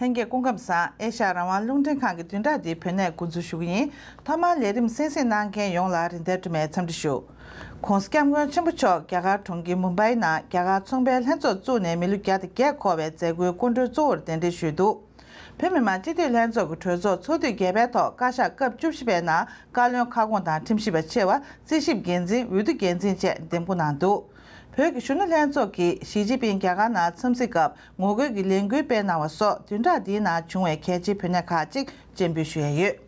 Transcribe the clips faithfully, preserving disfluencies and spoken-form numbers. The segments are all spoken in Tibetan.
ལྷན་རྒྱས་སྐུ་ཁམས་བཟང་། ཨེ་ཤ་ཡ་རང་དབང་རླུང་འཕྲིན་ཁང་གི་བདུན་ཕྲག་འདིའི་བོད་གནས་འགོ་འཛུགས་ཞུ་གི་ཡིན། ཐོག་མར་ལས་རིམ་གསན་གཟིགས་གནང་མཁན་ཡོངས་ལ་རིན་ལྡན་སྒྲོལ་མའི་འཚམས་འདྲི་ཞུ། ྋགོང་ས་ྋསྐྱབས་མགོན་ཆེན་པོ་མཆོག་རྒྱ་གར་གྲོང་ཁྱེར་མུམ་བྷའི་ནང་རྒྱ་གར་ཚོང་པའི་ལྷན་ཚོགས་བཙུགས་ནས་མི་ལོ་བརྒྱ་དང་བརྒྱད་འཁོར་བའི་མཛད་སྒོའི་སྐུ་མགྲོན་གཙོ་བོར་གདན་འདྲེན་ཞུས་འདུག་བོད་མི་མང་སྤྱི་འཐུས་ལྷན་ཚོགས་ཀྱི་གྲོས་ཚོགས་ཚོགས་དུས་བརྒྱད་པའི་ཐོག་བཀའ་ཤག་སྐབས་བཅུ་བཞི་པའི་ནང་བཀའ་བློན་ཁ་སྐོང་དང་ཁྲིམས་ཞིབ་པ་ཆེ་བ། རྩིས་ཞིབ་འགན་འཛིན། འོས་བསྡུ་འགན་འཛིན་བཅས་འདེམས་བསྐོ་གནང་འདུག་བོད་ཀྱི་གཞོན་ནུ་ལྷན་ཚོགས་ཀྱིས་ཞི་ཅིན་ཕིང་རྒྱ་གར་ནང་འཚམས་གཟིགས་སྐབས་ངོ་རྒོལ་གྱི་ལས་འགུལ་སྤེལ་གནང་བ་སོགས་བདུན་ཕྲག་འདིའི་ནང་བྱུང་བའི་གལ་ཆེའི་བོད་གནས་ཁག་ཅིག་སྤྱན་འབུལ་ཞུ་ཡས་ཡོད།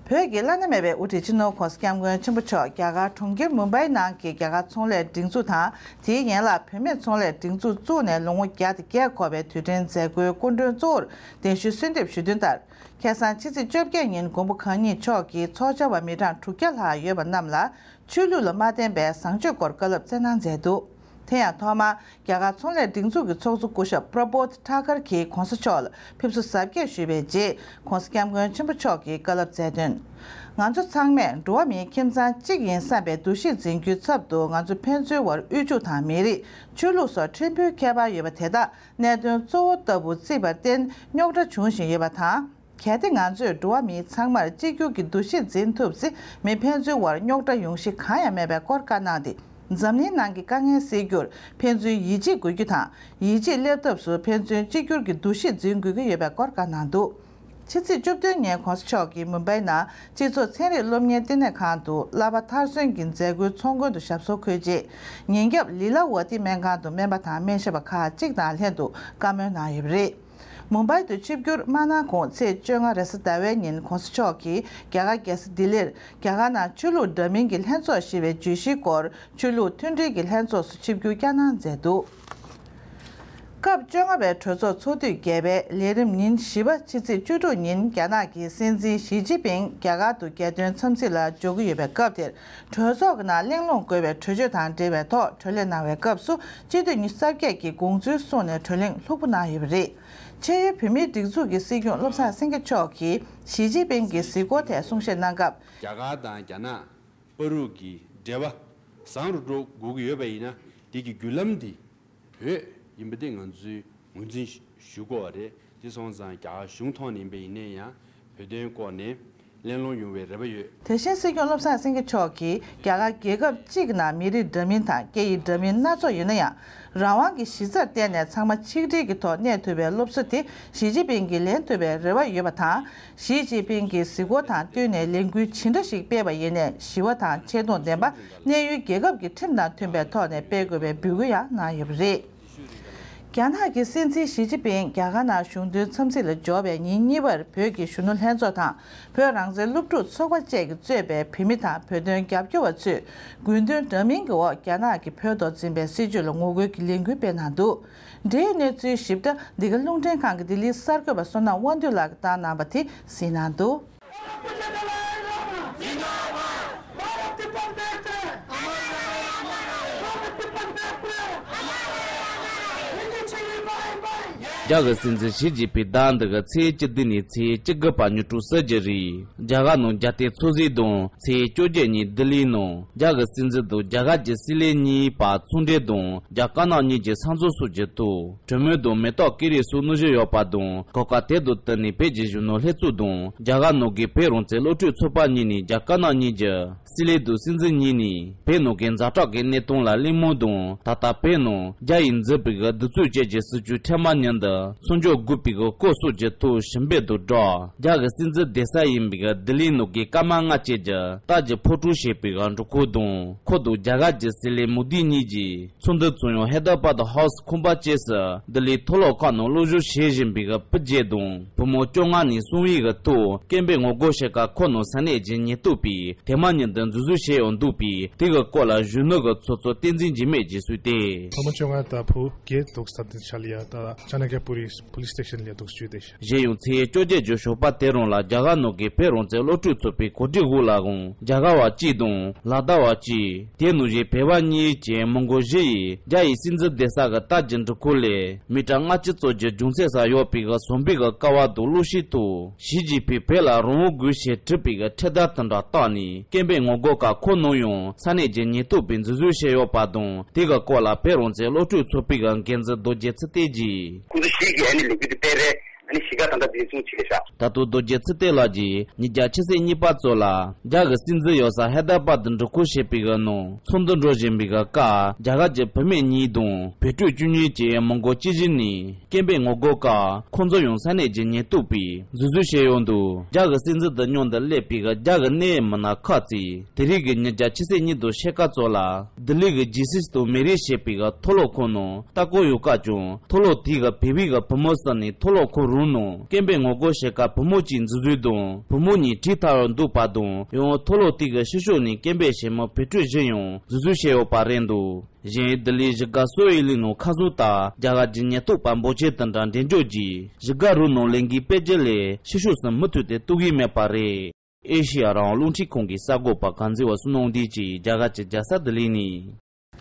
བོད་ཀྱི་བླ་ན་མེད་པའི་དབུ་ཁྲིད་སྤྱི་ནོར་ྋགོང་ས་ྋསྐྱབས་མགོན་ཆེན་པོ་མཆོག་རྒྱ་གར་གྲོང་ཁྱེར་མུམ་བྷའི་ནང་གི་རྒྱ་གར་ཚོང་ལས་སྒྲིག་འཛུགས་དང་། དེའི་ཡན་ལག་བུད་མེད་ཚོང་ལས་སྒྲིག་འཛུགས་བཙུགས་ནས་ལོ་ངོ་བརྒྱ་དང་བརྒྱད་འཁོར་བའི་དུས་དྲན་མཛད་སྒོའི་སྐུ་མགྲོན་གཙོ་བོར་གདན་ཞུའི་གསོལ་འདེབས་ཞུ་དོན་ལྟར། ཁ་སང་ཕྱི་ཚེས་བཅོ་བརྒྱད་ཉིན་མགོན་པོ་གང་ཉིད་མཆོག་གིས་ཚོགས་བཅར་བ་མི་གྲངས་དྲུག་བརྒྱ་ལྷག་ཡོད་པ་རྣམས་ལ། ཆོས་ལུགས་ལ་མ་བརྟེན་པའི་བཟང་སྤྱོད་སྐོར་བཀའ་སློབ་སྩལ་གནང་མཛད་འདུག་དེ་ཡང་ཐོག་མར་རྒྱ་གར་ཚོང་ལས་སྒྲིག་འཛུགས་ཀྱི་ཚོགས་གཙོ་སྐུ་ཞབས་པྲོ་བོད་ཐ་ཀར་གྱིས་གོང་ས་མཆོག་ལ་ཕེབས་བསུ་གཟབ་རྒྱས་ཞུས་པའི་རྗེས། ྋགོང་ས་ྋསྐྱབས་མགོན་ཆེན་པོ་མཆོག་གིས་བཀའ་སློབ་སྩལ་དོན། ང་ཚོ་ཚང་མས་འགྲོ་བ་མིའི་ཁྱིམ་ཚང་གཅིག་ཡིན་བསམ་པའི་འདུ་ཤེས་འཛིན་རྒྱུའི་ཚབ་ཏུ། ང་ཚོ་ཕན་ཚུན་བར་དབུལ་ཕྱུག་དང་མི་རིགས། ཆོས་ལུགས་སོགས་ཕྲན་བུའི་ཁྱད་པར་ཡོད་པ་དེ་དག་གནད་དོན་གཙོ་བོ་ལྟ་བུ་བརྩིས་པར་བརྟེན་རྙོག་དྲ་འབྱུང་བཞིན་ཡོད་པ་དང་། གལ་ཏེ་ང་ཚོས་འགྲོ་བ་མི་ཚང་མར་གཅིག་གྱུར་གྱི་འདུ་ཤེས་འཛིན་ཐུབ་ཚེ། མི་ཕན་ཚུན་བར་རྙོག་དྲ་ཡོང་གཞི་གང་ཡང་མེད་པའི་སྐོར་བཀའ་གནང་སྟེ། འཛམ་གླིང་ནང་གི་དཀའ་ངལ་སེལ་རྒྱུར་ཕན་ཚུན་ཡིད་ཆེས་དགོས་རྒྱུ་དང་། ཡིད་ཆེས་སླེབས་ཐབས་སུ་ཕན་ཚུན་གཅིག་གྱུར་གྱི་འདུ་ཤེས་འཛིན་དགོས་ཀྱི་ཡོད་པའི་སྐོར་བཀའ་གནང་འདུག་ཕྱི་ཚེས་བཅུ་བདུན་ཉིན་གོང་ས་མཆོག་གིས་མུམ་བྷའི་ནང་སྤྱི་ཚོགས་ཚན་རིག་སློབ་གཉེར་བསྟི་གནས་ཁང་དུ་བསླབ་པ་མཐར་སོན་གྱི་མཛད་སྒོའི་ཚོགས་མགོན་དུ་ཞབས་སོར་འཁོད་རྗེས། ཉིན་རྒྱབ་ལི་ལ་ཝ་ཏི་སྨན་ཁང་དུ་སྨན་པ་དང་སྨན་ཞབས་པ་ཁག་ཅིག་དང་ལྷན་དུ་བཀའ་མོལ་གནང་ཡོད་པ་རེད། མུམ་བྷའི་དུ་ཆིབས་བསྒྱུར་མ་གནང་གོང་ཚེས་བཅོ་ལྔ་རེས་གཟའ་ཟླ་བའི་ཉིན་གོང་ས་མཆོག་གིས་རྒྱ་གར་རྒྱལ་ས་ལྡི་ལིར་རྒྱ་གར་ནང་ཆོས་ལུགས་འདྲ་མིན་གྱི་ལྷན་ཚོགས་ཞེས་པའི་བརྗོད་གཞིའི་སྐོར་ཆོས་ལུགས་མཐུན་སྒྲིལ་གྱི་ལྷན་ཚོགས་སུ་ཆིབས་བསྒྱུར་བསྐྱངས་གནང་མཛད་འདུག་སྐབས་བཅོ་ལྔ་པའི་གྲོས་ཚོགས་ཚོགས་དུས་བརྒྱད་པའི་ལས་རིམ་ཉིན་བཞི་པ་ཕྱི་ཚེས་བཅུ་དྲུག་ཉིན་རྒྱ་ནག་གི་སྲིད་འཛིན་ཞི་ཅིན་ཕིང་རྒྱ་གར་དུ་རྒྱལ་དོན་འཚམས་གཟིགས་ལ་འབྱོར་གྱི་ཡོད་པའི་སྐབས་དེར། གྲོས་ཚོགས་ཀྱི་ནང་གླེང་སློང་དགོས་པའི་གྲོས་ཆོད་དང་འབྲེལ་བའི་ཐོག་གྲོས་གླེང་གནང་བའི་སྐབས་སུ། སྤྱི་འཐུས་ཉི་ཤུ་རྩ་བརྒྱད་ཀྱིས་དགོངས་ཚུལ་གསུངས་ནས་གྲོས་གླེང་ལྷུག་པོ་གནང་ཡོད་པ་རེད། ཆེས་མཐོའི་བོད་མིའི་སྒྲིག་འཛུགས་ཀྱི་སྲིད་སྐྱོང་བློ་བཟང་སེང་གེ་མཆོག་གིས་ཞི་ཅིན་ཕིང་གི་གཟིགས་སྐོར་ཐད་གསུང་བཤད་གནང་སྐབས། རྒྱ་གར་དང་རྒྱ་ནག་བར་དུ་གི་འབྲེལ་བ་བཟང་རུ་འགྲོ་དགོས་ཀྱི་ཡོད་པ་ཡིན་ན། དེ་གི་བརྒྱུད་ལམ་དེ་བོད་ཡིན་པ་དེ་ང་ཚོས་ངོས་འཛིན་ཞུ་དགོས་པ་རེད། དེ་སོང་ཙང་རྒྱ་གར་གཞུང་ཐོག་ནས་ཡིན་པ་ཡིན་ན་ཡང་བོད་དོན་སྐོར་ནས་གླེང་སློང་ཡོང་བའི་རེ་བ་ཡོད། དེ་བཞིན་སྲིད་སྐྱོང་བློ་བཟང་སེང་གེ་མཆོག་གིས་རྒྱ་གར་རྒྱལ་ཁབ་གཅིག་ནང་མི་རིགས་འདྲ་མིན་དང་སྐད་ཡིག་འདྲ་མིན་སྣ་ཚོགས་ཡོད་ན་ཡང་། རང་དབང་གི་གཞི་རྩར་བརྟེན་ནས་ཚང་མ་ཆིག་སྒྲིལ་གྱི་ཐོག་གནས་ཐུབ་པའི་སློབ་གསོ་དེ་ཞི་ཅིན་ཕིང་གིས་ལེན་ཐུབ་པའི་རེ་བ་ཡོད་པ་དང་། ཞི་ཅིན་ཕིང་གི་གཟིགས་སྐོར་དང་བསྟུན་ནས་ལས་འགུལ་ཇི་འདྲ་ཞིག་སྤེལ་བ་ཡིན་ནའི་ཞི་བ་དང་ཆེ་མཐོང་ལྡན་པ། གནས་ཡུལ་རྒྱལ་ཁབ་ཀྱི་ཁྲིམས་དང་མཐུན་པའི་ཐོག་ནས་སྤེལ་དགོས་པའི་འབོད་སྐུལ་ཡང་གནང་ཡོད་པ་རེད། རྒྱ་ནག་གི་སྲིད་འཛིན་ཞི་ཅིན་ཕིང་རྒྱ་གར་ནང་གཞུང་དོན་འཚམས་གཟིགས་ལ་འབྱོར་བའི་ཉིན་གཉིས་པར་བོད་ཀྱི་གཞོན་ནུ་ལྷན་ཚོགས་དང་། བོད་རང་བཙན་སློབ་ཕྲུག་ཚོགས་པ་བཅས་ཀྱིས་གཙོས་པའི་བོད་མི་དང་བོད་དོན་རྒྱབ་སྐྱོར་བ་ཚོས་དགོས་འདུན་འདྲ་མིན་གྱི་འོག་རྒྱ་ནག་གིས་བོད་ཐོག་འཛིན་པའི་སྲིད་བྱུས་ལ་ངོ་རྒོལ་གྱི་ལས་འགུལ་སྤེལ་གནང་འདུག་འབྲེལ་ཡོད་གནས་ཚུལ་ཞིབ་ཕྲ་འདི་ག་རླུང་འཕྲིན་ཁང་གི་ལྡི་ལིའི་གསར་འགོད་པ་བསོད་ནམས་དབང་འདུས་ལགས་ཀྱིས་བཏང་གནང་བ་དེ་གཟིགས་གནང་འདུག་རྒྱ་གི་སྲིད་འཛིན་ཞི་ཅིན་ཕིང་ཟླ་འདི་གི་ཚེས་བཅུ་བདུན་ནས་ཚེས་བཅུ་དགུ་བར་ཉིན་དྲུག་སྲིད་ཀྱི་རིང་རྒྱ་གར་ནང་རྒྱལ་བསྟན་འཚམས་གཟིགས་དང་ཚེས་བཅོ་བརྒྱད་ཉིན་ལྡི་ལིའི་ནང་རྒྱ་གི་སྲིད་འཛིན་དང་རྒྱ་གར་གྱི་སྲིད་བློན་གཉིས་བར་ཚོང་འབྲེལ་དང་རྒྱ་དཀར་ནག་གཉིས་ཀྱི་ས་མཚམས་སོགས་ཀྱི་ཐོག་གྲོས་མོལ་དང་མེ་ཏོག་ཀེ་རི་སོགས་གནང་བཞིན་ཡོད་པ་དང་། གོ་སྐབས་དེ་དང་བསྟུན་ནས་བོད་ཀྱི་གཞོན་ནུ་ལྷན་ཚོགས་དང་རྒྱ་གར་ནང་གི་བོད་རང་བཙན་སློབ་ཕྲུག་ཚོགས་པ་གཉིས་ནས་རྒྱ་དཀར་ནག་གཉིས་ཀྱི་སྲིད་བློན་དང་སྲིད་འཛིན་གཉིས་ནས་བོད་ནང་གི་ཛ་དྲག་གི་གནས་སྟངས་ལ་གླེང་མོལ་དང་། ད་ལྟ་བོད་ནང་རྒྱ་ཡིས་འཛིན་པའི་གདུག་རྩུབ་ཅན་གྱི་སྲིད་བྱུས་འཕྲལ་མ་ཉིད་དུ་མཚམས་འཇོག་དགོས་པའི་སྐོར་སོགས་ཀྱི་ཐོག་ཞུ་འབོད་དང་སྦྲགས། རྒྱ་གི་སྲིད་འཛིན་སྡོད་ས་ཡིན་པའི་ལྡི་ལིའི་ནང་གི་ཀ་མ་ལྔ་བཅས་ཀྱི་རྟ་རྒྱུག་ཕོ་བྲང་ཞེས་པའི་འགྲུལ་འཁོར་དང་། ཁོ་དང་རྒྱ་གར་གྱི་སྲིད་བློན་མོ་དི་གཉིས་ཀྱིས་ཚོགས་འདུ་ཚོགས་ཡུལ་ཧེ་དར་བཱད་ཧའུ་སི་ཁང་པ་བཅས་སུ་ལྡི་ལིའི་མཐོ་སློབ་ཁག་ནང་སློབ་སྦྱོང་བྱེད་བཞིན་པའི་བུ་བརྒྱད་དང་བུ་མོ་བཅོ་ལྔ་ནས་གསུང་བའི་ཐོག་སྐད་འབོད་ངོ་རྒོལ་བྱེད་སྐབས། ཁོ་རྣམས་ས་གནས་ཀྱི་ཉེན་རྟོག་པས་དེ་མ་ཉིད་དུ་འཛིན་བཟུང་བྱས་ཡོད་འདུག་པས། དེ་གི་སྐོར་ལ་གཞོན་ནུ་གི་ཚོགས་གཙོ་བསྟན་འཛིན་འཇིགས་མེད་ཀྱིས་གསུངས་ཏེ། བུ་མོ་བཅོ་ལྔ་དང་བུ་བརྒྱད་འདུག་ས་དེ་ཆ་ལ་ཡ་ད་ཅ་ན་ཀ་པུ་རི་པུ་ལིས་སི་ཊེ་ཤན་ལ་འདུག་སུ་བཅུག་སྟེ། གཞན་ཡང་ཚེས་བཅོ་བརྒྱད་ཀྱི་ཞོགས་པ་དེ་རང་ལ་རྒྱ་གར་ནང་གི་བོད་རང་བཙན་སློབ་ཕྲུག་ཚོགས་པའི་གོ་སྒྲིག་འོག་ལ་འོང་རྒྱ་གར་བ་གཅིག་དང་ལ་དྭགས་བ་གཅིག་དེ་ནང་བཞིན་བོད་པ་གཉིས་བཅས་མི་འགོ་བཞི་ཡིས་རྒྱ་ཡི་སྲིད་འཛིན་སྡོད་ས་གི་རྟ་རྒྱུག་འགྲུལ་འཁོར་ལས་མི་ཊར་ལྔ་བཅུ་ཙམ་གྱི་རྒྱུན་ཚད་སར་ཡོད་པའི་ཟམ་པའི་ཀ་བ་དང་གློག་ཤིང་ཐོག་ཞི་ཅིན་ཕིང་བོད་ལ་རང་དབང་དགོས་ཞེས་བྲིས་པའི་འཕྲེད་དར་དེ་འདྲ་བཏགས་ནས་སྐད་འབོད་ངོ་རྒོལ་སྐབས། ཁོ་རྣམས་ཡང་ས་གནས་ཀྱི་ཉེན་རྟོག་པས་འཛིན་བཟུང་བྱས་ཡོད་པ་དང་། དེ་གི་སྐོར་ལ་བོད་རང་བཙན་སློབ་ཕྲུག་ཚོགས་པའི་འགན་འཛིན་རྡོ་རྗེ་ཚེ་བརྟན་གྱིས། ཁོང་ཚོས་ སྤྱི་གི་ཨ་ནི་ལས་འགུལ་དེ་སྤེལ་རེས་ཨ་ནི་གཞིས་ཀ་ད་ལྟ་འཛིན་བཟུང་བྱས་ཤག། ད་དུང་རྡོ་རྗེ་ཚེ་བརྟན་ལགས་ཀྱིས་ཉིས་བརྒྱ་ཕྱི་ཚེས་གཉིས་པ་ཚོ་ལ་རྒྱ་གི་སྲིད་འཛིན་ཡོད་ས་ཧེ་དར་བཱད་དུ་འགྲུལ་འཁོར་བྱེད་པའི་གི་ནང་ཚོགས་འདུ་འགྲོ་བཞིན་པའི་གི་སྐབས་རྒྱ་གར་གྱི་བུད་མེད་གཉིས་དང་བོད་ཕྲུག་བཅུ་གཉིས་བཅས་མི་མགོ་ཅི་བཞི་ནས་སྐད་འབོད་ངོ་རྒོལ་སྐབས་ཁོང་ཚོ་ཡང་ས་གནས་ཀྱི་ཉེན་རྟོག་པས་འཛིན་བཟུང་བྱས་ཡོད་འདུག། རྒྱ་གི་སྲིད་འཛིན་དང་མཉམ་དུ་སླེབས་པའི་གི་རྒྱ་གི་གནད་ཡོད་མི་སྣ་ཁག་ཅིག་དེ་རིང་གི་ཉིན་རྒྱ་ཕྱི་ཚེས་གཉིས་དང་ཕྱེད་ཀ་ཚོ་ལ་ལྡི་ལི་གི་ཇི་སིས་དང་མེ་རི་ཞེས་པའི་གི་མཐོ་སློབ་ཁང་ནང་ལྟ་སྐོར་ཡོད་སྐབས་ཀྱང་མཐོ་སློབ་དེའི་གི་བོད་པའི་གི་བུ་མོ་གསུམ་ནས་མཐོ་སློབ་ཁང་རང་ནང་སྐད་འབོད་ངོ་རྒོལ་བྱེད་སྐབས་བུ་མོ་གཅིག་འཛིན་བཟུང་དང་བུ་མོ་གཉིས་གྲལ་མཐའ་བར་འདུག་པ་དང་ཡང་མཐོ་སློབ་དེའི་གི་ཕྱི་ཕྱོགས་ནས་སྐད་འབོད་བྱེད་མི་བོད་ཕྲུག་བཞི་ཡང་འཛིན་བཟུང་བྱས་ཡོད་པ་རེད་འདུག། གཞན་ལྡི་ལིའི་གཞིས་ཀ་སོ་ཨེ་ལི་ནང་ཁ་སང་ལྟར་རྒྱ་གར་གྱི་ཉེན་རྟོག་པ་འབོར་ཆེན་དེ་འདྲ་འགྲེམས་འཇོག་གིས་གཞིས་ཀ་རུ་ནང་ལས་འགུལ་སྤེལ་རྒྱུ་ལས་ཕྱི་ཕྱོགས་སུ་མུ་མཐུད་དེ་གཏོང་གི་མེད་པ་རེད། ཨེ་ཤེ་ཡ་རང་དབང་རླུང་འཕྲིན་ཁང་གི་གསར་འགོད་པ་གངས་འཛིན་པ་བསོད་ནམས་བདེ་སྐྱིད་རྒྱ་གར་གྱི་རྒྱལ་ས་ལྡི་ལི་ནས།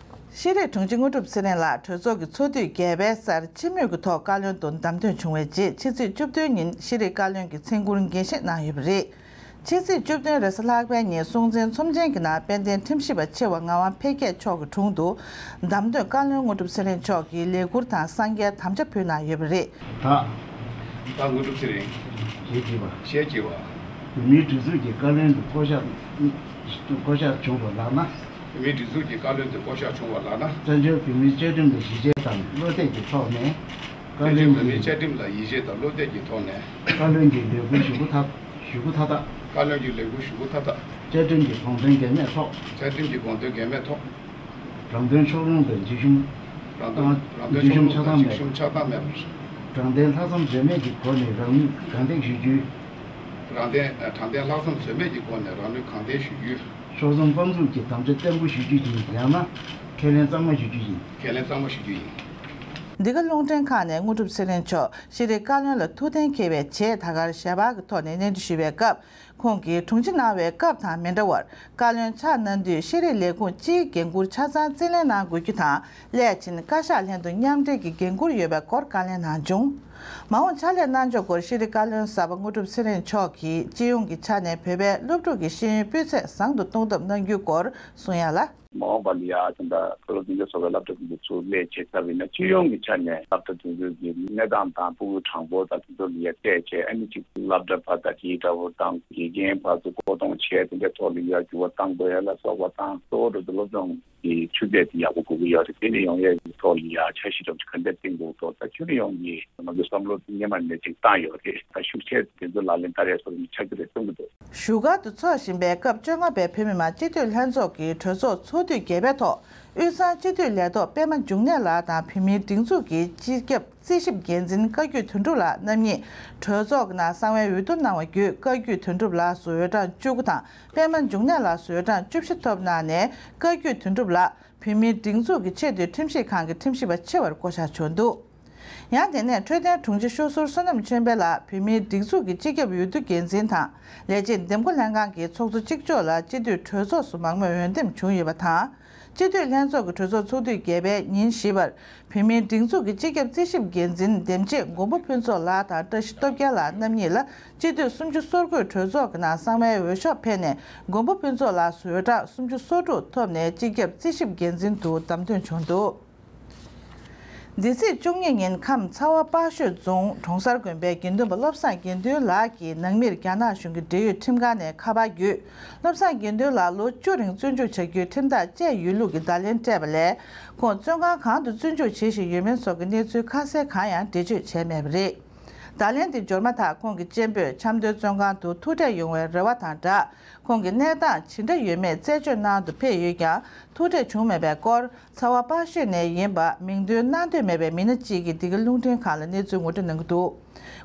ཤེས་རིག་དྲུང་ཆེ་དངོས་གྲུབ་ཚེ་རིང་ལགས་གྲོས་ཚོགས་ཀྱི་ཚོགས་དུས་བརྒྱད་པའི་སར་སྤྱི་མོས་ཀྱི་ཐོག་བཀའ་བློན་དུ་བདམས་ཐོན་བྱུང་བའི་རྗེས་ཕྱི་ཚེས་བཅུ་བདུན་ཉིན་ཤེས་རིག་བཀའ་བློན་གྱི་མཚན་འཁུར་འགན་བཞེས་གནང་ཡོད་པ་རེད། ཕྱི་ཚེས་བཅུ་བདུན་རེས་གཟའ་ལྷག་པའི་ཉིན་སྲོང་བཙན་ཚོམས་ཆེན་གྱི་ནང་དཔལ་ལྡན་ཁྲིམས་ཞིབ་པ་ཆེ་བ་ངག་དབང་འཕེལ་རྒྱས་མཆོག་གི་དྲུང་དུ་བདམས་ཐོན་བཀའ་བློན་དངོས་གྲུབ་ཚེ་རིང་མཆོག་གིས་ལས་འཁུར་དང་གསང་རྒྱའི་དམ་བཅའ་ཕུལ་གནང་ཡོད་པ་རེད། ད། ད་དངོས་གྲུབ་ཚེ་རིང་། ཞེས་བགྱི་བ། ཞེས་བགྱི་བ། བོད་མིའི་སྒྲིག་འཛུགས་ཀྱི་བཀའ་བློན་དུ་བསྐོ་གཞག་བསྐོ་གཞག་བྱུང་བ་ལགས་ན། བོད་མིའི་སྒྲིག་འཛུགས་ཀྱི་བཀའ་བློན་དུ་བསྐོ་གཞག་བྱུང་བ་ལགས་ན། བཙན་བྱོལ་བོད་མིའི་བཅའ་ཁྲིམས་ལ་གཞི་བྱས་དང་བློ་གཏད་ཀྱི་ཐོག་ནས། བཙན་བྱོལ་བོད་མིའི་བཅའ་ཁྲིམས་ལ་ཡིད་ཆེས་དང་བློ་གཏད་ཀྱི་ཐོག་ནས། བཀའ་བློན་གྱི་ལས་འཁུར་ཞུ་སྒོ་མཐའ་ཞུ་སྒོ་མཐའ་དག་བཀའ་བློན་གྱི་ལས་འཁུར་ཞུ་སྒོ་མཐའ་དག་བཅའ་ཁྲིམས་ཀྱི་དགོངས་དོན་འགལ་མེད་ཐོག་བཅའ་ཁྲིམས་ཀྱི་དགོངས་དོན་འགལ་མེད་ཐོག་རང་དོན་ཕྱོགས་ལྷུང་དང་འཇིགས་ཞུམ། རང་དོན་རང་དོན་འཇིགས་ཞུམ་ཕྱོགས་ལྷུང་དང་འཇིགས་ཞུམ་ཆགས་སྡང་མེད་པར། དྲང་བདེན་ལྷག་བསམ་ཟོལ་མེད་ཀྱི་སྒོ་ནས་རང་ནུས་གང་ཐེག་ཞུ་རྒྱུའི། རང་བདེན་དྲང་བདེན་ལྷག་བསམ་ཟོལ་མེད་ཀྱི་སྒོ་ནས་རང་ནུས་གང་ཐེག་ཞུ་རྒྱུའི། ཕྱོགས་མཚུངས་དཔང་འཛུགས་ཀྱི་དམ་བཅའ་བརྟན་པོ་ཞུ་རྒྱུ་ཡིན། ཡང་ན་ཁས་ལེན་གཙང་མ་ཞུ་རྒྱུ་ཡིན། ཁས་ལེན་གཙང་མ་ཞུ་རྒྱུ་ཡིན། འདི་ག་རླུང་འཕྲིན་ཁང་ནས་དངོས་གྲུབ་ཚེ་རིང་མཆོག་ཤེས་རིག་བཀའ་བློན་ལ་ཐུགས་གཏན་འཁེལ་བའི་རྗེས་ད་གར་ཞལ་པར་གྱི་ཐོག་ནས་གནས་འདྲི་ཞུས་པའི་སྐབས། ཁོང་གིས་དྲུང་ཆེ་གནང་བའི་སྐབས་དང་མི་འདྲ་བར་བཀའ་བློན་ཆགས་གནང་དུས་ཤེས་རིག་ལས་ཁུངས་སྤྱིའི་འགན་འཁུར་ཆ་ཚང་རྩིས་ལེན་གནང་དགོས་རྒྱུ་དང་། སླད་ཕྱིན་བཀའ་ཤག་ལྷན་དུ་མཉམ་འབྲེལ་གྱི་འགན་འཁུར་ཡོད་པའི་སྐོར་བཀའ་ལན་གནང་བྱུང་། མ་འོངས་ཕྱག་ལས་གནང་ཕྱོགས་སྐོར་ཤེས་རིག་བཀའ་བློན་གསར་པ་དངོས་གྲུབ་ཚེ་རིང་མཆོག་གིས་སྤྱི་ཡོངས་ཀྱི་ཆ་ནས་བོད་པའི་སློབ་ཕྲུག་གི་ཤེས་ཡོན་སྤུས་ཚད་བཟང་དུ་གཏོང་ཐབས་གནང་རྒྱུའི་སྐོར་གསུང་ཡ་ལ། མ་འོངས་པ་ལ་ཡང་ད་ལྟ་མཐོ་སློབ་འཛིན་སྐྱོང་ཚོགས་པའི་སློབ་གྲྭ་དེ་ཚོ་ཚུར་སླེབས་བྱས་ཚར་བ་ཡིན་ན་སྤྱི་ཡོངས་ཀྱི་ཆ་ནས་སློབ་གྲྭ་དེ་ཚོའི་གི་གནས་སྟངས་དང་ཕྲུ་གུའི་གྲངས་འབོར་དང་དེ་ཚོ་ལ་ཡང་བལྟས་བྱས། ཨ་ནི་གཅིག་སློབ་གྲྭ་བར་དང་དེའི་འདྲ་བོ་དང་དགེ་རྒན་བར་དུ་བསྐོ་གཏོང་བྱས་དེ་འདྲའི་ཐོག་ལ་ཡང་འགྱུར་བ་གཏང་དགོས་ཡ་ལ་སོགས་པ་དང་། གཙོ་བོ་དེ་ཚོ་སློབ་སྦྱོང་གི་ཆུ་ཚད་དེ་ཡག་པོ་དགོས་ཀྱི་ཡོད་རེད། དེ་ནས་ཡོང་ཡས་ཀྱི་ཐོག་ལ་ཡང་འཆར་གཞི་འདྲ་བོ་ཅིག་ག་འདྲ་བཏིང་དགོས་ཐོག་ད་ཁྱོན་ཡོངས་ཀྱི་ང་ཚོའི་བསམ་བློ་སྔོན་མ་ནས་ཅིག་བཏང་ཡོད་རེད། ད་ཤུགས་ཆེ་དེ་ཚོ་ལག་ལེན་བསྟར་ཡས་སོགས་ཀྱི་ཆགས་ཀྱི་རེད་གསུང་གི་འདུག། བཞུགས་སྒར་དུ་འཚོགས་བཞིན་པའི་སྐབས་བཅོ་ལྔ་པའི་བོད་མི་མང་སྤྱི་འཐུས་ལྷན་ཚོགས་ཀྱི་གྲོས་ཚོགས་ཚོགས་དུས་བརྒྱད་པའི་ཐོག་དབུས་གཙང་སྤྱི་འཐུས་ལས་ཐོག་པད་མ་འབྱུང་གནས་ལགས་དང་བོད་མིའི་སྒྲིག་འཛུགས་ཀྱི་སྤྱི་ཁྱབ་རྩིས་ཞིབ་འགན་འཛིན་བཀའ་བརྒྱུད་དོན་གྲུབ་ལགས་རྣམ་གཉིས་གྲོས་ཚོགས་ཀྱི་ནང་གསང་བའི་འོས་བསྡུ་གནང་བ་བརྒྱུད་བཀའ་བརྒྱུད་དོན་གྲུབ་ལགས་སུ་འོས་གྲངས་བཅུ་དགུ་དང་། པད་མ་འབྱུང་གནས་ལགས་སུ་འོས་གྲངས་བཅུ་བཞི་ཐོབ་གནང་ནས་བཀའ་བརྒྱུད་དོན་གྲུབ་ལགས་བོད་མིའི་སྒྲིག་འཛུགས་ཀྱི་ཆེས་མཐོའི་ཁྲིམས་ཞིབ་ཁང་གི་ཁྲིམས་ཞིབ་པ་ཆེ་བར་བསྐོ་གཞག་བྱུང་འདུག། ཡང་དེ་ནས་འཕྲོད་བསྟེན་དྲུང་ཆེ་ཤོག་ཟུར་བསོད་ནམས་ཆོས་འཕེལ་ལགས་བོད་མིའི་སྒྲིག་འཛུགས་ཀྱི་སྤྱི་ཁྱབ་འོས་བསྡུ་འགན་འཛིན་དང་ལས་བྱེད་འདེམས་བསྐོ་ལྷན་ཁང་གི་ཚོགས་གཙོ་གཅིག་ལྕོགས་ལ་སྤྱི་འཐུས་གྲོས་ཚོགས་སུ་མང་མོས་འོས་འདེམས་བྱུང་ཡོད་པ་དང་། སྤྱི་འཐུས་ལྷན་ཚོགས་ཀྱི་གྲོས་ཚོགས་ཚོགས་དུས་བརྒྱད་པའི་ཉིན་བཞི་པར་བོད་མིའི་སྒྲིག་འཛུགས་ཀྱི་སྤྱི་ཁྱབ་རྩིས་ཞིབ་འགན་འཛིན་འདེམས་བྱེད་མགོན་པོ་ཕུན་ཚོགས་ལགས་དང་བཀྲ་ཤིས་སྟོབས་རྒྱལ་ལགས་རྣམ་གཉིས་ལ་སྤྱི་འཐུས་སུམ་ཅུ་སོ་དགུས་གྲོས་ཚོགས་ཀྱི་ནང་གསང་བའི་འོས་ཤོག་འཕེན་ནས་མགོན་པོ་ཕུན་ཚོགས་ལགས་སུ་འོས་གྲངས་སུམ་ཅུ་སོ་དྲུག་ཐོབ་ནས་སྤྱི་ཁྱབ་རྩིས་ཞིབ་འགན་འཛིན་དུ་བདམས་ཐོན་བྱུང་འདུག། འདི་ཚེས་བཅུ་གཉིས་ཉིན་ཁམས་ཚ་བ་དཔའ་ཤོད་རྫོང་གྲོང་གསར་དགོན་པའི་དགེ་འདུན་པ་བློ་བཟང་དགེ་འདུན་ལགས་ཀྱིས་ནང་མིར་རྒྱ་ནག་གཞུང་གི་འབྲེལ་ཡོད་ཁྲིམས་ཁང་ནས་ཁ་པར་བརྒྱུད། བློ་བཟང་དགེ་འདུན་ལགས་ལོ་བཅུ་རིང་བཙོན་འཇུག་བྱ་རྒྱུའི་ཁྲིམས་ཐག་བཅད་ཡོད་ལུགས་ཀྱི་བརྡ་ལན་སྤྲད་པ་ལས། ཁོང་བཙོན་ཁང་གང་དུ་བཙོན་འཇུག་བྱེད་བཞིན་ཡོད་མིན་སོགས་ཀྱི་གནས་ཚུལ་ཁ་གསལ་གང་ཡང་འགྲེལ་བརྗོད་བྱས་མེད་པ་རེད། བརྡ་ལན་དེ་འབྱོར་མ་ཐག་ཁོང་གི་གཅེན་པོས་ཆབ་མདོའི་བཙོན་ཁང་དུ་ཐུག་འཕྲད་ཡོང་བའི་རེ་བ་དང་སྦྲགས། ཁོང་གི་གནས་སྟངས་ཇི་འདྲ་ཡོད་མེད་རྩད་གཅོད་གནང་དུ་ཕེབས་ཡོད་ཀྱང་ཐུག་འཕྲད་བྱུང་མེད་པའི་སྐོར། ཚ་བ་དཔའ་ཤོད་ནས་ཡིན་པ་མིང་འདོན་གནང་འདོད་མེད་པའི་མི་སྣ་གཅིག་གིས་འདི་ག་རླུང་འཕྲིན་ཁང་ལ་གནས་ཚུལ་ངོ་སྤྲོད་གནང་གི་འདུག།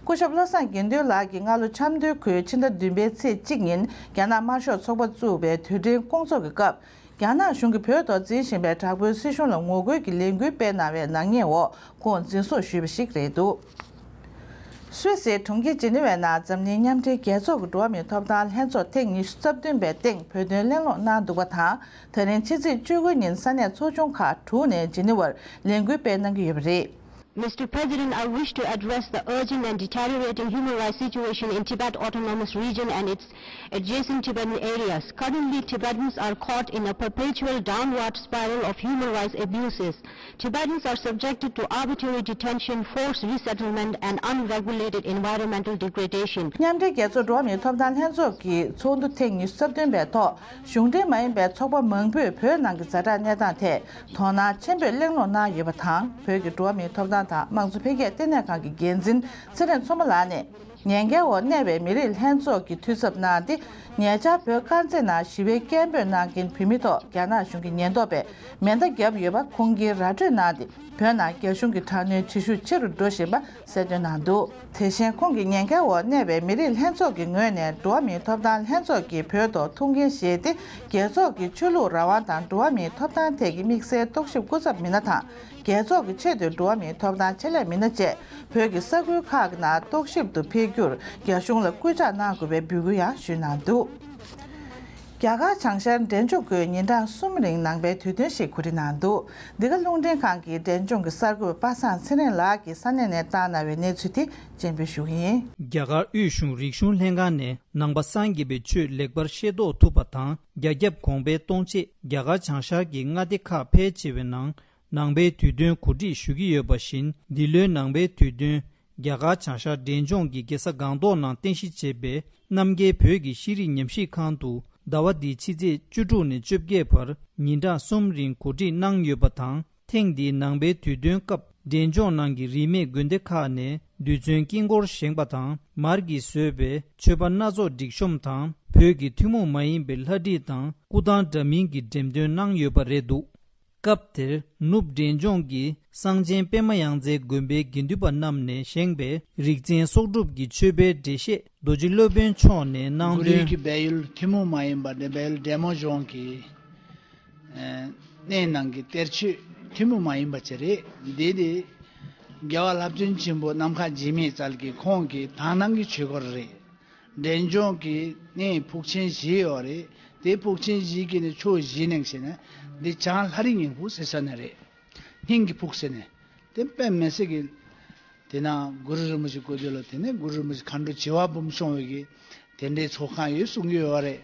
སྐུ་ཞབས་བློ་བཟང་དགེ་འདུན་ལགས་ཀྱིས་སྔ་ལོ་ཆབ་མདོའི་ཁུལ་ཕྱི་ཟླ་བདུན་པའི་ཚེས་གཅིག་ཉིན་རྒྱ་ནག་དམར་ཤོག་ཚོགས་པ་བཙུགས་པའི་དུས་དྲན་སྐོང་ཚོགས་ཀྱི་སྐབས། རྒྱ་ནག་གཞུང་གིས་བོད་ཐོག་འཛིན་བཞིན་པའི་དྲག་པོའི་སྲིད་གཞུང་ལ་ངོ་རྒོལ་གྱི་ལས་འགུལ་སྤེལ་གནང་བའི་ནག་ཉེས་འོག་ཁོང་འཛིན་བཟུང་ཞུས་པ་ཞིག་རེད་འདུག། སུད་སིའི་གྲོང་ཁྱེར་ཇི་ནི་ཝའི་ནང་འཛམ་གླིང་མཉམ་འབྲེལ་རྒྱལ་ཚོགས་ཀྱི་འགྲོ་བ་མིའི་ཐོབ་ཐང་ལྷན་ཚོགས་ཐེངས་ཉི་ཤུ་རྩ་བདུན་པའི་སྟེང་བོད་དོན་གླེང་སློང་གནང་འདུག་པ་དང་། ད་རིང་ཕྱི་ཚེས་བཅུ་དགུ་ཉིན་ས་གནས་ཚོགས་ཆུང་ཁག་དྲུག་ནས་ཇི་ནི་ཝར་ལས་འགུལ་སྤེལ་གནང་གི་ཡོད་པ་རེད། Mister President, I wish to address the urgent and deteriorating human rights situation in Tibet Autonomous Region and its adjacent Tibetan areas. Currently, Tibetans are caught in a perpetual downward spiral of human rights abuses. Tibetans are subjected to arbitrary detention, forced resettlement, and unregulated environmental degradation. མཉམ་འབྲེལ་རྒྱལ་ཚོགས་འགྲོ་བ་མིའི་ཐོབ་ཐང་ལྷན་ཚོགས་ཀྱི་ཚོགས་འདུ་ཐེངས་ཉི་ཤུ་རྩ་བདུན་པའི་ཐོག་གཞུང་འབྲེལ་མ་ཡིན་པའི་ཚོགས་པ་མང་པོས་བོད་ནང་གི་ཛ་དྲག་གནས་སྟངས་ཐད་དོ་སྣང་ཆེན་པོས་གླེང་སློང་གནང་ཡོད་པ་དང་། བོད་ཀྱི་འགྲོ་བ་མིའི་ཐོབ་ཐང་དང་དམངས་གཙོ་འཕེལ་རྒྱས་ལྟེ་གནས་ཁང་གི་འགན་འཛིན་ཚེ་རིང་མཚོ་མོ་ལགས་ནས། ཉེན་ཁའི་འོག་གནས་པའི་མི་རིགས་ལྷན་ཚོགས་ཀྱི་འཐུས་ཚབ་གནང་སྟེ། ཉེ་ཆར་བོད་དཀར་མཛེས་ནང་ཞི་བའི་སྐད་འབོད་གནང་མཁན་བོད་མི་ཐོག་རྒྱ་ནག་གཞུང་གིས་ཉེན་རྟོག་པས་མེ་མདའ་བརྒྱབ་ཡོད་པ་ཁུངས་སྐྱེལ་ར་སྤྲོད་གནང་སྟེ། བོད་ནང་རྒྱ་གཞུང་གི་དྲག་གནོན་བྱེད་ཤུགས་ཆེ་རུ་འགྲོ་བཞིན་པ་གསལ་སྟོན་གནང་འདུག་དེ་བཞིན་ཁོང་གིས་ཉེན་ཁའི་འོག་གནས་པའི་མི་རིགས་ལྷན་ཚོགས་ཀྱི་ངོས་ནས་འགྲོ་བ་མིའི་ཐོབ་ཐང་ལྷན་ཚོགས་ཀྱིས་བོད་ཐོག་ཐུགས་འགན་བཞེས་ཏེ། རྒྱལ་ཚོགས་ཀྱི་ཆོས་ལུགས་རང་དབང་དང་འགྲོ་བ་མིའི་ཐོབ་ཐང་ཐད་ཀྱི་དམིགས་བསལ་རྟོག་ཞིབ་སྐུ་ཚབ་མི་སྣ་དང་། རྒྱལ་ཚོགས་ཀྱི་ཆེས་མཐོའི་འགྲོ་བ་མིའི་ཐོབ་ཐང་ཆེད་ལས་མི་སྣ་བཅས་བོད་ཀྱི་ས་ཁུལ་ཁག་གི་ནང་རྟོག་ཞིབ་ཏུ་ཕེབས་རྒྱུར་རྒྱ་གཞུང་ལ་སྐུལ་ལྕག་གནང་དགོས་པའི་འབོད་སྐུལ་ཡང་ཞུས་གནང་འདུག་རྒྱ་གར་བྱང་ཤར་འབྲས་ལྗོངས་ཁུལ་ཉིན་གྲངས་གསུམ་རིང་ནང་པའི་དུས་སྟོན་ཞིག་གོ་སྒྲིག་གནང་འདུག་འདི་ག་རླུང་འཕྲིན་ཁང་གིས་འབྲས་ལྗོངས་ཀྱི་གསར་འགོད་པ་པ་སངས་ཚེ་རིང་ལགས་ཀྱིས་ས་གནས་ནས་བཏང་གནང་བའི་གནས་ཚུལ་དེ་སྤྱན་འབུལ་ཞུ་གི་ཡིན། རྒྱ་གར་དབུས་གཞུང་རིག་གཞུང་ལྷན་ཁང་ནས་ནང་པ་སངས་རྒྱས་པའི་ཆོས་ལེགས་པར་ཤེས་རྟོགས་ཐུབ་པ་དང་། རྒྱ་ཁྱབ་གོང་འཕེལ་གཏོང་ཆེད་རྒྱ་གར་བྱང་ཤར་གྱི་མངའ་སྡེ་ཁག་ཕལ་ཆེ་བའི་ནང་ནང་པའི་དུས་སྟོན་གོ་སྒྲིག་ཞུ་གི་ཡོད་པ་བཞིན། འདི་ལོའི་ནང་པའི་དུས་སྟོན་རྒྱ་གར་བྱང་ཤར་འབྲས་ལྗོངས་ཀྱི་རྒྱལ་ས་སྒང་ཏོག་ནང་རྟེན་གཞི་བྱས་པའི་རྣམ་རྒྱལ་བོད་ཀྱི་ཤེས་རིག་ཉམས་ཞིབ་ཁང་དུ་ཟླ་བ་འདིའི་ཕྱི་ཚེས་བཅུ་དྲུག་ནས་བཅོ་བརྒྱད་བར་ཉིན་གྲངས་གསུམ་རིང་གོ་སྒྲིག་གནང་ཡོད་པ་དང་། ཐེངས་འདིའི་ནང་པའི་དུས་སྟོན་སྐབས་འབྲས་ལྗོངས་ནང་གི་རིས་མེད་དགོན་སྡེ་ཁག་ནས་རྡུལ་ཚོན་དཀྱིལ་འཁོར་བཞེངས་པ་དང་། མར་གྱིས་བཟོས་པའི་མཆོད་པ་སྣ་ཚོགས་སྒྲིག་གཤོམ་དང་། བོད་ཀྱི་ཐུན་མོང་མ་ཡིན་པའི་ལྷ་བྲིས་དང་སྐུ་ཐང་འདྲ་མིན་གྱི་འགྲེམས་སྟོན་གནང་ཡོད་པ་རེད་འདུག་སྐབས་དེར་ནུབ་འབྲས་ལྗོངས་ཀྱི་གསང་ཆེན་པད་མ་ཡང་རྩེ་དགོན་པའི་དགེ་འདུན་པ་རྣམས་ནས་བཞེངས་པའི་རིག་འཛིན་གསོག་སྒྲུབ་ཀྱི་མཆོད་པའི་འགྲེལ་བཤད་རྡོ་རྗེ་སློབ་དཔོན་མཆོག་ནས་གནང་གུ་རུ་དོན། གྱི་སྦས་ཡུལ་ཐུན་མོང་མ་ཡིན་པ་འདི་སྦས་ཡུལ་འབྲས་མོ་ལྗོངས་ཀྱི་ཨ་གནས་ནང་གི་གཏེར་ཆོས་ཐུན་མོང་མ་ཡིན་པ་ཅིག་རེད། འདི་དེ་རྒྱལ་བ་རླབས་ཆེན་ཆེན་པོ་ནམ་མཁའ་འཇིགས་མེད་རྩལ་གྱི་ཁོང་གི་དག་སྣང་གི་ཆོས་སྐོར་རེད། འབྲས་ལྗོངས་ཀྱི་གནས་ཕུག་ཆེན་བཞི་ཡོད་རེད། དེ་ཕུག་ཆེན་བཞི་གི་ནི་ཕྱོགས་བཞི་ནས་བྱས་ན་འདི་བྱང་ལྷ་རི་སྙིང་ཕུག་ཟེར་ས་ནས་རེད། སྙིང་གི་ཕུག་ཟེར་ནས་དེ་དཔེ་མི་སྲིད་ཀྱི། དེ་ན་གུ་རུ་རིན་པོ་ཆེ་སྐུ་དུས་ལ་དེ་ནས་གུ་རུ་རིན་པོ་ཆེ་མཁའ་འགྲོ་བྱེ་བ་འབུམ་བྱུང་བའི་གི་དེ་འདྲའི་ཚོགས་ཁང་ཡོད་གསུང་གི་ཡོད་རེད།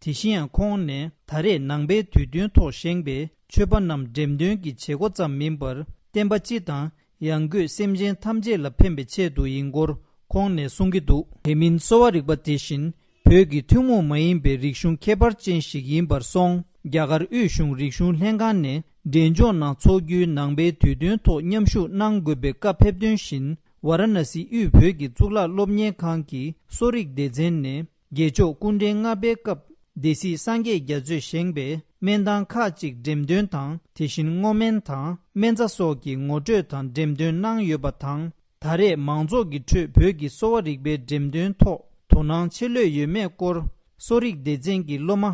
དེ་བཞིན་ཡང་ཁོང་ནས་ད་རེས་ནང་པའི་དུས་སྟོན་ཐོག་བཞེངས་པའི་མཆོད་པ་རྣམས་འགྲེམས་སྟོན་གྱི་བྱེད་སྒོ་ཙམ་མིན་པར་བསྟན་པ་སྤྱི་དང་ཡང་སྒོས་སེམས་ཅན་ཐམས་ཅད་ལ་ཕན་པའི་ཆེད་དུ་ཡིན་སྐོར་ཁོང་ནས་གསུང་གི་འདུག་དེ་མིན་གསོ་བ་རིག་པ་དེ་བཞིན་བོད་ཀྱི་ཐུན་མོང་མ་ཡིན་པའི་རིག་གཞུང་ཁྱད་པར་ཅན་ཞིག་ཡིན་པར་སོང་། རྒྱ་གར་དབུས་གཞུང་རིག་གཞུང་ལྷན་ཁང་ནས་འབྲས་ལྗོངས་ནང་འཚོགས་རྒྱུའི་ནང་པའི་དུས་སྟོན་ཐོག་མཉམ་ཞུགས་གནང་དགོས་པའི་བཀའ་ཕེབས་དོན་བཞིན། ཝཱ་ར་ཎ་སི་དབུས་བོད་ཀྱི་གཙུག་ལག་སློབ་གཉེར་ཁང་གི་གསོ་རིག་སྡེ་ཚན་ནས། རྗེས་ཕྱོགས་སྐུ་ཕྲེང་ལྔ་པའི་སྐབས་སྡེ་སྲིད་སངས་རྒྱས་རྒྱ་མཚོས་བཞེངས་པའི་སྨན་ཐང་ཁག་ཅིག་འགྲེམས་སྟོན་དང་། དེ་བཞིན་སྔོ་སྨན་དང་སྨན་རྩྭ་སོགས་ཀྱི་ངོ་སྤྲོད་དང་འགྲེམས་སྟོན་གནང་ཡོད་པ་དང་། ད་རེས་མང་ཚོགས་ཀྱི་ཁྲོད་བོད་ཀྱི་གསོ་བ་རིག་པའི་འགྲེམས་སྟོན་ཐོག་དོ་སྣང་ཆེ་ལོས་ཡོད་མེད་སྐོར་གསོ་རིག་སྡེ་ཚན་གྱི་སློབ་མ་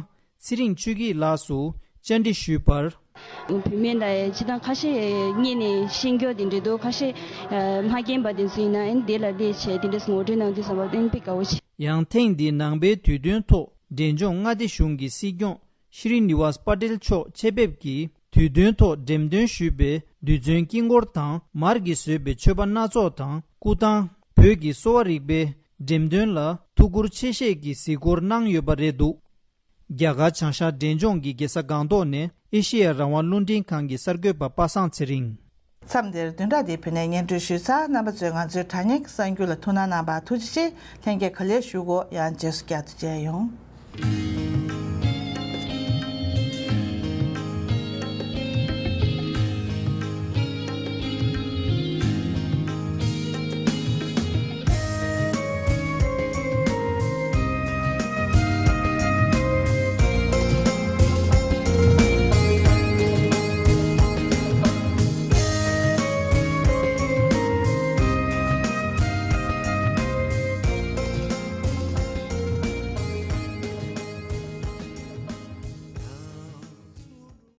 ཚེ་རིང་ཆོས་སྐྱིད་ལགས་སུ་བཅར་འདྲི་ཞུས་པར། བུད་མེད་ལ་སྤྱིར་བཏང་ཁ་ཤས་རྙེད་ནས་ཤེས་མཁན་དེ་འདྲ་འདུག་ཁ་ཤས་མ་རྙེད་པ་དེ་ཚོ་ཡིན་ན་ཨེ་འདི་ལ་སླེབས་བྱས་དེ་འདྲས་ངོ་སྤྲོད་གནང་དུས་ཙམ་པ་ཨེ་དཔེ་དགའ་བོ་བྱས། ཡང་ཐེངས་འདིའི་ནང་པའི་དུས་སྟོན་ཐོག་འབྲས་ལྗོངས་མངའ་སྡེ་གཞུང་གི་སྲིད་སྐྱོང་ཤྲི་ནི་ཝཱས་པ་ཏེལ་མཆོག་ཆེད་ཕེབས་ཀྱིས་དུས་སྟོན་ཐོག་འགྲེམས་སྟོན་ཞུས་པའི་རྡུལ་ཚོན་དཀྱིལ་འཁོར་དང་མར་གྱིས་བཟོས་པའི་མཆོད་པ་སྣ་ཚོགས་དང་སྐུ་ཐང་། བོད་ཀྱི་གསོ་བ་རིག་པའི་འགྲེམས་སྟོན་ལ་ཐུགས་ཁུར་ཆེ་བཞེས་ཀྱིས་གཟིགས་སྐོར་གནང་ཡོད་པ་རེད་འདུག་རྒྱ་གར་བྱང་ཤར་འབྲས་ལྗོངས་ཀྱི་རྒྱལ་ས་སྒང་ཏོག་ནས་ཨེ་ཤེ་ཡ་རང་དབང་རླུང་འཕྲིན་ཁང་གི་གསར་འགོད་པ་པ་སངས་ཚེ་རིང་། མཚམས་འདིར་བདུན་ཕྲག་འདིའི་བོད་གནས་སྙན་སྒྲོན་ཞུས་ཚར། རྣམ་པ་ཚོས་ང་ཚོའི་དྲ་བརྙན་གྱི་གསར་འགྱུར་ལ་ཐུགས་སྣང་གནང་བར་ཐུགས་རྗེ་ཆེ། ལྷན་རྒྱས་ག་ལེར་བཞུགས་གོ་ཡང་རྗེས་སུ་བསྐྱར་དུ་མཇལ་ཡོང་།